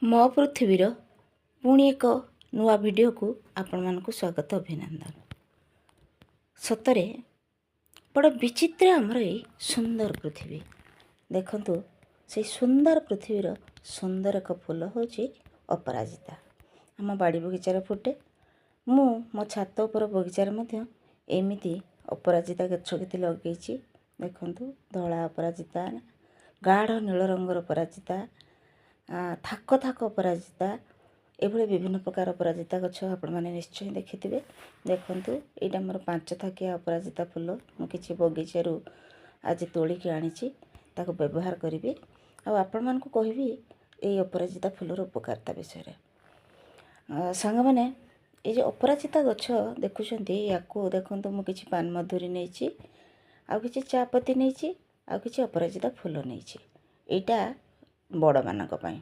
ମୋ ପୃଥିବୀର ପୁଣି ଏକ ନୂଆ ଭିଡ଼ିଓକୁ ଆପଣମାନଙ୍କୁ ସ୍ୱାଗତ, ଅଭିନନ୍ଦନ। ସତରେ ବଡ଼ ବିଚିତ୍ର ଆମର ଏଇ ସୁନ୍ଦର ପୃଥିବୀ। ଦେଖନ୍ତୁ, ସେଇ ସୁନ୍ଦର ପୃଥିବୀର ସୁନ୍ଦର ଏକ ଫୁଲ ହେଉଛି ଅପରାଜିତା। ଆମ ବାଡ଼ି ବଗିଚାରେ ଫୁଟେ। ମୁଁ ମୋ ଛାତ ଉପର ବଗିଚାରେ ମଧ୍ୟ ଏମିତି ଅପରାଜିତା ଗଛ କେତେ ଲଗେଇଛି। ଦେଖନ୍ତୁ, ଧଳା ଅପରାଜିତା, ଗାଢ଼ ନୀଳ ରଙ୍ଗର ଅପରାଜିତା, ଥାକ ଥାକ ଅପରାଜିତା, ଏଭଳି ବିଭିନ୍ନ ପ୍ରକାର ଅପରାଜିତା ଗଛ ଆପଣମାନେ ନିଶ୍ଚୟ ଦେଖିଥିବେ। ଦେଖନ୍ତୁ, ଏଇଟା ମୋର 5 ଥାକିଆ ଅପରାଜିତା ଫୁଲ। ମୁଁ କିଛି ବଗିଚାରୁ ଆଜି ତୋଳିକି ଆଣିଛି, ତାକୁ ବ୍ୟବହାର କରିବି ଆଉ ଆପଣମାନଙ୍କୁ କହିବି ଏଇ ଅପରାଜିତା ଫୁଲର ଉପକାରିତା ବିଷୟରେ। ସାଙ୍ଗମାନେ, ଏଇ ଯେଉଁ ଅପରାଜିତା ଗଛ ଦେଖୁଛନ୍ତି, ୟାକୁ ଦେଖନ୍ତୁ, ମୁଁ କିଛି ପାନମଧୁରୀ ନେଇଛି, ଆଉ କିଛି ଚା ପତି ନେଇଛି, ଆଉ କିଛି ଅପରାଜିତା ଫୁଲ ନେଇଛି। ଏଇଟା ବଡ଼ମାନଙ୍କ ପାଇଁ,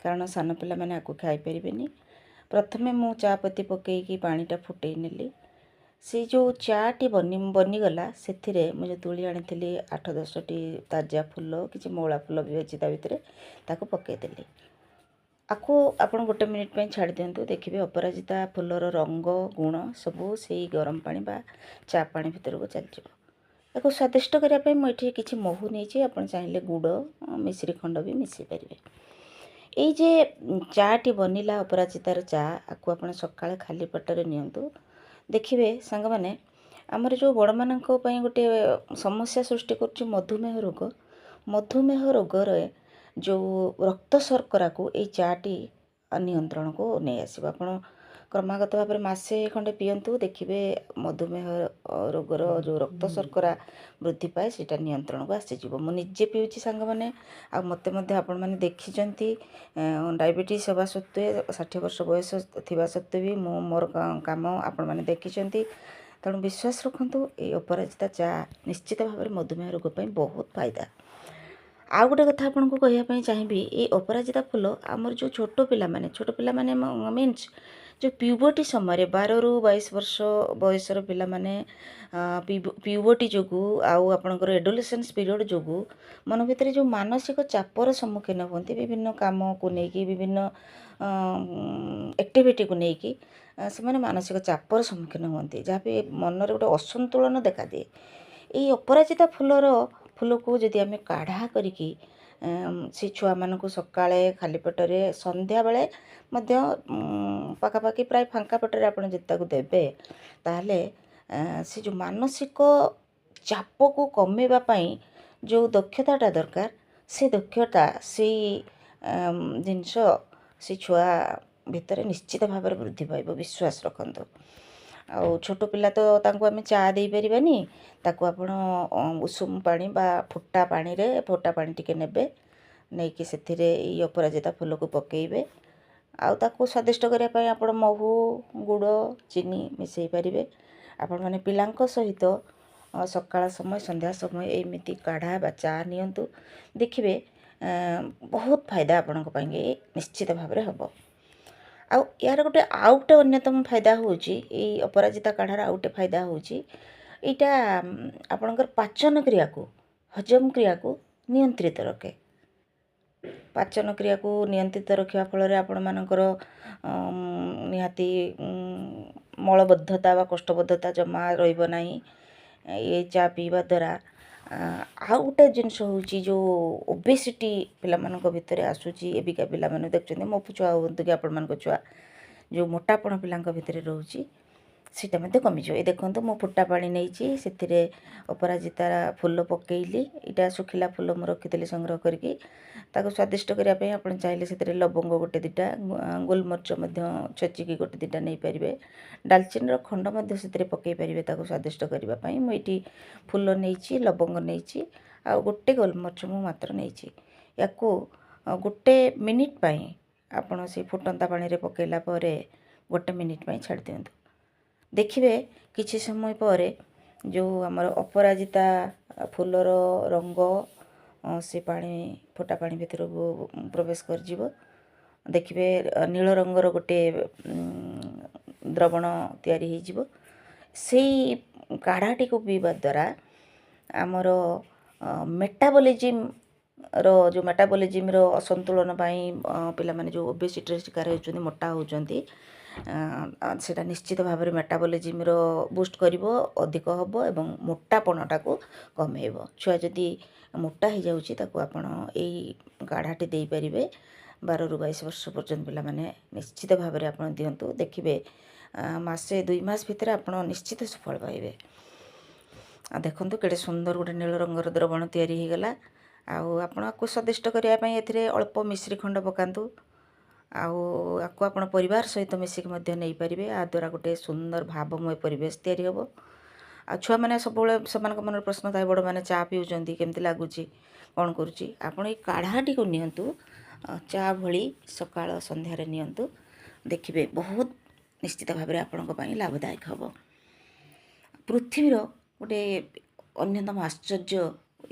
କାରଣ ସାନ ପିଲାମାନେ ଆକୁ ଖାଇପାରିବେନି। ପ୍ରଥମେ ମୁଁ ଚା ପତି ପକାଇକି ପାଣିଟା ଫୁଟେଇ ନେଲି। ସେଇ ଯେଉଁ ଚାଟି ବନିଗଲା, ସେଥିରେ ମୁଁ ଯେଉଁ ତୋଳି ଆଣିଥିଲି 8 10ଟି ତାଜା ଫୁଲ, କିଛି ମଉଳା ଫୁଲ ବି ଅଛି ତା ଭିତରେ, ତାକୁ ପକାଇଦେଲି। ଆକୁ ଆପଣ 1 ମିନିଟ୍ ପାଇଁ ଛାଡ଼ି ଦିଅନ୍ତୁ। ଦେଖିବେ, ଅପରାଜିତା ଫୁଲର ରଙ୍ଗ, ଗୁଣ ସବୁ ସେଇ ଗରମ ପାଣି ବା ଚା ପାଣି ଭିତରକୁ ଚାଲିଯିବ। ତାକୁ ସ୍ୱାଦିଷ୍ଟ କରିବା ପାଇଁ ମୁଁ ଏଠି କିଛି ମହୁ ନେଇଛି। ଆପଣ ଚାହିଁଲେ ଗୁଡ଼, ମିଶ୍ରି ଖଣ୍ଡ ବି ମିଶାଇ ପାରିବେ। ଏଇ ଯେ ଚାଟି ବନିଲା, ଅପରାଜିତାର ଚା, ଆକୁ ଆପଣ ସକାଳେ ଖାଲି ପେଟରେ ନିଅନ୍ତୁ। ଦେଖିବେ ସାଙ୍ଗମାନେ, ଆମର ଯେଉଁ ବଡ଼ମାନଙ୍କ ପାଇଁ ଗୋଟେ ସମସ୍ୟା ସୃଷ୍ଟି କରୁଛି ମଧୁମେହ ରୋଗ, ମଧୁମେହ ରୋଗରେ ଯେଉଁ ରକ୍ତ ଶର୍କରାକୁ ଏଇ ଚାଟି ନିୟନ୍ତ୍ରଣକୁ ନେଇ ଆସିବ। ଆପଣ କ୍ରମାଗତ ଭାବରେ ମାସେ ଖଣ୍ଡେ ପିଅନ୍ତୁ, ଦେଖିବେ ମଧୁମେହ ରୋଗର ଯେଉଁ ରକ୍ତ ଶର୍କରା ବୃଦ୍ଧି ପାଏ, ସେଇଟା ନିୟନ୍ତ୍ରଣକୁ ଆସିଯିବ। ମୁଁ ନିଜେ ପିଉଛି ସାଙ୍ଗମାନେ, ଆଉ ମୋତେ ମଧ୍ୟ ଆପଣମାନେ ଦେଖିଛନ୍ତି। ଡାଇବେଟିସ୍ ହେବା ସତ୍ତ୍ୱେ, 60 ବର୍ଷ ବୟସ ଥିବା ସତ୍ତ୍ୱେ ବି ମୁଁ ମୋର କାମ ଆପଣମାନେ ଦେଖିଛନ୍ତି। ତେଣୁ ବିଶ୍ୱାସ ରଖନ୍ତୁ, ଏଇ ଅପରାଜିତା ଚା ନିଶ୍ଚିତ ଭାବରେ ମଧୁମେହ ରୋଗ ପାଇଁ ବହୁତ ଫାଇଦା। ଆଉ ଗୋଟେ କଥା ଆପଣଙ୍କୁ କହିବା ପାଇଁ ଚାହିଁବି, ଏଇ ଅପରାଜିତା ଫୁଲ ଆମର ଯେଉଁ ଛୋଟ ପିଲାମାନେ, ଛୋଟ ପିଲାମାନେ ମିନ୍ସ ଯେଉଁ ପ୍ୟୁବର୍ଟି ସମୟରେ 12ରୁ 22 ବର୍ଷ ବୟସର ପିଲାମାନେ ପ୍ୟୁବର୍ଟି ଯୋଗୁଁ ଆଉ ଆପଣଙ୍କର ଏଡୋଲେସେନ୍ସ ପିରିୟଡ଼ ଯୋଗୁଁ ମନ ଭିତରେ ଯେଉଁ ମାନସିକ ଚାପର ସମ୍ମୁଖୀନ ହୁଅନ୍ତି, ବିଭିନ୍ନ କାମକୁ ନେଇକି, ବିଭିନ୍ନ ଆକ୍ଟିଭିଟିକୁ ନେଇକି ସେମାନେ ମାନସିକ ଚାପର ସମ୍ମୁଖୀନ ହୁଅନ୍ତି, ଯାହା ବି ମନରେ ଗୋଟେ ଅସନ୍ତୁଳନ ଦେଖାଦିଏ। ଏଇ ଅପରାଜିତା ଫୁଲକୁ ଯଦି ଆମେ କାଢ଼ା କରିକି ସେ ଛୁଆମାନଙ୍କୁ ସକାଳେ ଖାଲି ପେଟରେ, ସନ୍ଧ୍ୟାବେଳେ ମଧ୍ୟ ପାଖାପାଖି ପ୍ରାୟ ଫାଙ୍କା ପେଟରେ ଆପଣ ଯଦି ତାକୁ ଦେବେ, ତାହେଲେ ସେ ଯେଉଁ ମାନସିକ ଚାପକୁ କମେଇବା ପାଇଁ ଯେଉଁ ଦକ୍ଷତାଟା ଦରକାର, ସେ ଦକ୍ଷତା, ସେଇ ଜିନିଷ ସେ ଛୁଆ ଭିତରେ ନିଶ୍ଚିତ ଭାବରେ ବୃଦ୍ଧି ପାଇବ, ବିଶ୍ୱାସ ରଖନ୍ତୁ। ଆଉ ଛୋଟ ପିଲା ତ, ତାଙ୍କୁ ଆମେ ଚା ଦେଇପାରିବାନି। ତାକୁ ଆପଣ ଉଷୁମ ପାଣି ବା ଫୁଟା ପାଣିରେ, ଫୁଟା ପାଣି ଟିକେ ନେବେ, ନେଇକି ସେଥିରେ ଏଇ ଅପରାଜିତା ଫୁଲକୁ ପକାଇବେ। ଆଉ ତାକୁ ସ୍ୱାଦିଷ୍ଟ କରିବା ପାଇଁ ଆପଣ ମହୁ, ଗୁଡ଼, ଚିନି ମିଶାଇ ପାରିବେ। ଆପଣମାନେ ପିଲାଙ୍କ ସହିତ ସକାଳ ସମୟ, ସନ୍ଧ୍ୟା ସମୟ ଏମିତି କାଢ଼ା ବା ଚା ନିଅନ୍ତୁ। ଦେଖିବେ, ବହୁତ ଫାଇଦା ଆପଣଙ୍କ ପାଇଁ ନିଶ୍ଚିତ ଭାବରେ ହେବ। ଆଉ ଏହାର ଆଉ ଗୋଟେ ଅନ୍ୟତମ ଫାଇଦା ହେଉଛି, ଏଇ ଅପରାଜିତା କାଢ଼ାର ଆଉ ଗୋଟେ ଫାଇଦା ହେଉଛି, ଏଇଟା ଆପଣଙ୍କର ପାଚନ କ୍ରିୟାକୁ, ହଜମ କ୍ରିୟାକୁ ନିୟନ୍ତ୍ରିତ ରଖେ। ପାଚନ କ୍ରିୟାକୁ ନିୟନ୍ତ୍ରିତ ରଖିବା ଫଳରେ ଆପଣମାନଙ୍କର ନିହାତି ମଳବଦ୍ଧତା ବା କୋଷ୍ଠବଦ୍ଧତା ଜମା ରହିବ ନାହିଁ ଏ ଚା ପିଇବା ଦ୍ୱାରା। ଆଉ ଗୋଟେ ଜିନିଷ ହେଉଛି, ଯେଉଁ ଓବେସିଟି ପିଲାମାନଙ୍କ ଭିତରେ ଆସୁଛି, ଏବିକା ପିଲାମାନେ ଦେଖୁଛନ୍ତି, ମୋ ଛୁଆ ହୁଅନ୍ତୁ କି ଆପଣମାନଙ୍କ ଛୁଆ, ଯେଉଁ ମୋଟାପଣ ପିଲାଙ୍କ ଭିତରେ ରହୁଛି, ସେଇଟା ମଧ୍ୟ କମିଯିବ। ଏ ଦେଖନ୍ତୁ, ମୁଁ ଫୁଟା ପାଣି ନେଇଛି, ସେଥିରେ ଅପରାଜିତା ଫୁଲ ପକେଇଲି। ଏଇଟା ଶୁଖିଲା ଫୁଲ ମୁଁ ରଖିଥିଲି ସଂଗ୍ରହ କରିକି। ତାକୁ ସ୍ୱାଦିଷ୍ଟ କରିବା ପାଇଁ ଆପଣ ଚାହିଁଲେ ସେଥିରେ ଲବଙ୍ଗ ଗୋଟେ ଦୁଇଟା, ଗୋଲମରିଚ ମଧ୍ୟ ଛେଚିକି ଗୋଟେ ଦୁଇଟା ନେଇପାରିବେ, ଡାଲଚିନିର ଖଣ୍ଡ ମଧ୍ୟ ସେଥିରେ ପକାଇ ପାରିବେ ତାକୁ ସ୍ୱାଦିଷ୍ଟ କରିବା ପାଇଁ। ମୁଁ ଏଇଠି ଫୁଲ ନେଇଛି, ଲବଙ୍ଗ ନେଇଛି, ଆଉ ଗୋଟେ ଗୋଲମରିଚ ମୁଁ ମାତ୍ର ନେଇଛି। ୟାକୁ 1 ମିନିଟ୍ ପାଇଁ ଆପଣ ସେଇ ଫୁଟନ୍ତା ପାଣିରେ ପକାଇଲା ପରେ 1 ମିନିଟ୍ ପାଇଁ ଛାଡ଼ି ଦିଅନ୍ତୁ। ଦେଖିବେ, କିଛି ସମୟ ପରେ ଯେଉଁ ଆମର ଅପରାଜିତା ଫୁଲର ରଙ୍ଗ ସେ ପାଣି, ଫୁଟା ପାଣି ଭିତରକୁ ପ୍ରବେଶ କରିଯିବ। ଦେଖିବେ, ନୀଳ ରଙ୍ଗର ଗୋଟେ ଦ୍ରବଣ ତିଆରି ହେଇଯିବ। ସେଇ କାଢ଼ାଟିକୁ ପିଇବା ଦ୍ୱାରା ଆମର ମେଟାବଲିଜିମ୍ ର ଯେଉଁ ମେଟାବଲିଜିମ୍ର ଅସନ୍ତୁଳନ ପାଇଁ ପିଲାମାନେ ଯେଉଁ ଓବେସିଟିର ଶିକାର ହେଉଛନ୍ତି, ମୋଟା ହେଉଛନ୍ତି, ସେଇଟା ନିଶ୍ଚିତ ଭାବରେ ମେଟାବଲିଜିମ୍ର ବୁଷ୍ଟ କରିବ, ଅଧିକ ହେବ ଏବଂ ମୋଟାପଣଟାକୁ କମେଇବ। ଛୁଆ ଯଦି ମୋଟା ହେଇଯାଉଛି, ତାକୁ ଆପଣ ଏଇ କାଢ଼ାଟି ଦେଇପାରିବେ। 12ରୁ 22 ବର୍ଷ ପର୍ଯ୍ୟନ୍ତ ପିଲାମାନେ ନିଶ୍ଚିତ ଭାବରେ ଆପଣ ଦିଅନ୍ତୁ। ଦେଖିବେ, ମାସେ 2 ମାସ ଭିତରେ ଆପଣ ନିଶ୍ଚିତ ସୁଫଳ ପାଇବେ। ଆଉ ଦେଖନ୍ତୁ, କେଡ଼େ ସୁନ୍ଦର ଗୋଟେ ନୀଳ ରଙ୍ଗର ଦ୍ରବଣ ତିଆରି ହେଇଗଲା। ଆଉ ଆପଣ ଆକୁ ସ୍ୱାଦିଷ୍ଟ କରିବା ପାଇଁ ଏଥିରେ ଅଳ୍ପ ମିଶ୍ରି ଖଣ୍ଡ ପକାନ୍ତୁ। ଆଉ ଆକୁ ଆପଣ ପରିବାର ସହିତ ମିଶିକି ମଧ୍ୟ ନେଇପାରିବେ। ୟା ଦ୍ୱାରା ଗୋଟେ ସୁନ୍ଦର ଭାବମୟ ପରିବେଶ ତିଆରି ହେବ। ଆଉ ଛୁଆମାନେ ସବୁବେଳେ ସେମାନଙ୍କ ମନରେ ପ୍ରଶ୍ନ ଥାଏ, ବଡ଼ମାନେ ଚା ପିଉଛନ୍ତି, କେମିତି ଲାଗୁଛି, କ'ଣ କରୁଛି? ଆପଣ ଏଇ କାଢ଼ାଟିକୁ ନିଅନ୍ତୁ, ଚା ଭଳି ସକାଳ ସନ୍ଧ୍ୟାରେ ନିଅନ୍ତୁ। ଦେଖିବେ, ବହୁତ ନିଶ୍ଚିତ ଭାବରେ ଆପଣଙ୍କ ପାଇଁ ଲାଭଦାୟକ ହେବ। ପୃଥିବୀର ଗୋଟେ ଅନ୍ୟତମ ଆଶ୍ଚର୍ଯ୍ୟ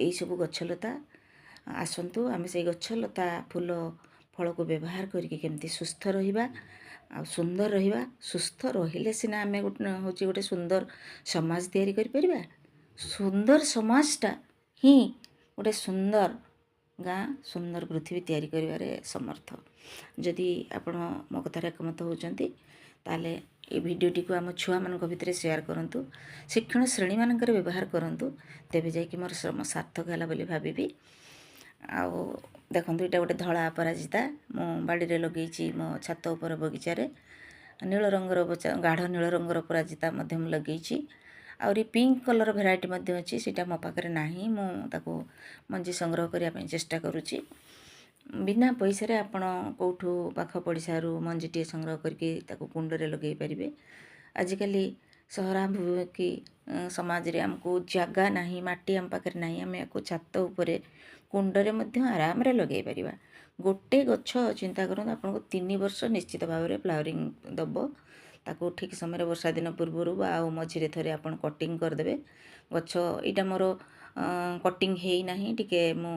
ଏଇସବୁ ଗଛଲତା। ଆସନ୍ତୁ, ଆମେ ସେଇ ଗଛଲତା, ଫୁଲ, ଫଳକୁ ବ୍ୟବହାର କରିକି କେମିତି ସୁସ୍ଥ ରହିବା ଆଉ ସୁନ୍ଦର ରହିବା। ସୁସ୍ଥ ରହିଲେ ସିନା ଆମେ ଗୋଟେ ହେଉଛି ଗୋଟେ ସୁନ୍ଦର ସମାଜ ତିଆରି କରିପାରିବା। ସୁନ୍ଦର ସମାଜଟା ହିଁ ଗୋଟେ ସୁନ୍ଦର ଗାଁ, ସୁନ୍ଦର ପୃଥିବୀ ତିଆରି କରିବାରେ ସମର୍ଥ। ଯଦି ଆପଣ ମୋ କଥାରେ ଏକମତ ହେଉଛନ୍ତି, ତାହେଲେ ଏ ଭିଡ଼ିଓଟିକୁ ଆମ ଛୁଆମାନଙ୍କ ଭିତରେ ସେୟାର କରନ୍ତୁ, ଶିକ୍ଷଣ ଶ୍ରେଣୀମାନଙ୍କରେ ବ୍ୟବହାର କରନ୍ତୁ। ତେବେ ଯାଇକି ମୋର ଶ୍ରମ ସାର୍ଥକ ହେଲା ବୋଲି ଭାବିବି। ଆଉ ଦେଖନ୍ତୁ, ଏଇଟା ଗୋଟେ ଧଳା ଅପରାଜିତା ମୁଁ ବାଡ଼ିରେ ଲଗେଇଛି, ମୋ ଛାତ ଉପର ବଗିଚାରେ। ନୀଳ ରଙ୍ଗର, ଗାଢ଼ ନୀଳ ରଙ୍ଗର ଅପରାଜିତା ମଧ୍ୟ ମୁଁ ଲଗେଇଛି। ଆହୁରି ପିଙ୍କ କଲର୍ ଭେରାଇଟି ମଧ୍ୟ ଅଛି, ସେଇଟା ମୋ ପାଖରେ ନାହିଁ। ମୁଁ ତାକୁ ମଞ୍ଜି ସଂଗ୍ରହ କରିବା ପାଇଁ ଚେଷ୍ଟା କରୁଛି। ବିନା ପଇସାରେ ଆପଣ କେଉଁଠୁ ପାଖ ପଡ଼ିଶାରୁ ମଞ୍ଜିଟିଏ ସଂଗ୍ରହ କରିକି ତାକୁ କୁଣ୍ଡରେ ଲଗେଇ ପାରିବେ। ଆଜିକାଲି ସହରାଭିମୁଖୀ ସମାଜରେ ଆମକୁ ଜାଗା ନାହିଁ, ମାଟି ଆମ ପାଖରେ ନାହିଁ। ଆମେ ୟାକୁ ଛାତ ଉପରେ କୁଣ୍ଡରେ ମଧ୍ୟ ଆରାମରେ ଲଗେଇ ପାରିବା। ଗୋଟେ ଗଛ ଚିନ୍ତା କରନ୍ତୁ, ଆପଣଙ୍କୁ 3 ବର୍ଷ ନିଶ୍ଚିତ ଭାବରେ ଫ୍ଲାୱରିଂ ଦେବ। ତାକୁ ଠିକ୍ ସମୟରେ ବର୍ଷା ଦିନ ପୂର୍ବରୁ ବା ଆଉ ମଝିରେ ଥରେ ଆପଣ କଟିଂ କରିଦେବେ ଗଛ। ଏଇଟା ମୋର କଟିଂ ହେଇନାହିଁ, ଟିକେ ମୁଁ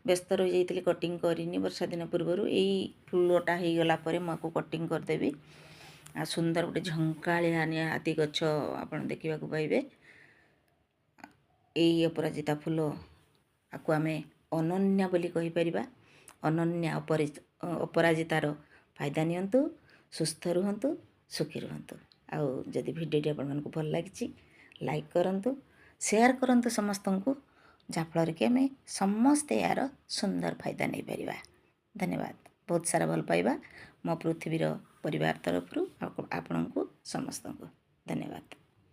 ବ୍ୟସ୍ତ ରହିଯାଇଥିଲି, କଟିଂ କରିନି ବର୍ଷା ଦିନ ପୂର୍ବରୁ। ଏଇ ଫୁଲଟା ହେଇଗଲା ପରେ ମୁଁ ଆକୁ କଟିଂ କରିଦେବି। ଆଉ ସୁନ୍ଦର ଗୋଟେ ଝଙ୍କାଳିଆ ନିହାତି ଗଛ ଆପଣ ଦେଖିବାକୁ ପାଇବେ। ଏଇ ଅପରାଜିତା ଫୁଲ, ଆକୁ ଆମେ ଅନନ୍ୟା ବୋଲି କହିପାରିବା। ଅନନ୍ୟା ଅପରାଜିତାର ଫାଇଦା ନିଅନ୍ତୁ, ସୁସ୍ଥ ରୁହନ୍ତୁ, ସୁଖୀ ରୁହନ୍ତୁ। ଆଉ ଯଦି ଭିଡ଼ିଓଟି ଆପଣମାନଙ୍କୁ ଭଲ ଲାଗିଛି, ଲାଇକ୍ କରନ୍ତୁ, ସେୟାର କରନ୍ତୁ ସମସ୍ତଙ୍କୁ, ଯାହାଫଳରେ କି ଆମେ ସମସ୍ତେ ଏହାର ସୁନ୍ଦର ଫାଇଦା ନେଇପାରିବା। ଧନ୍ୟବାଦ। ବହୁତ ସାରା ଭଲ ପାଇବା ମୋ ପୃଥିବୀର ପରିବାର ତରଫରୁ ଆପଣଙ୍କୁ ସମସ୍ତଙ୍କୁ। ଧନ୍ୟବାଦ।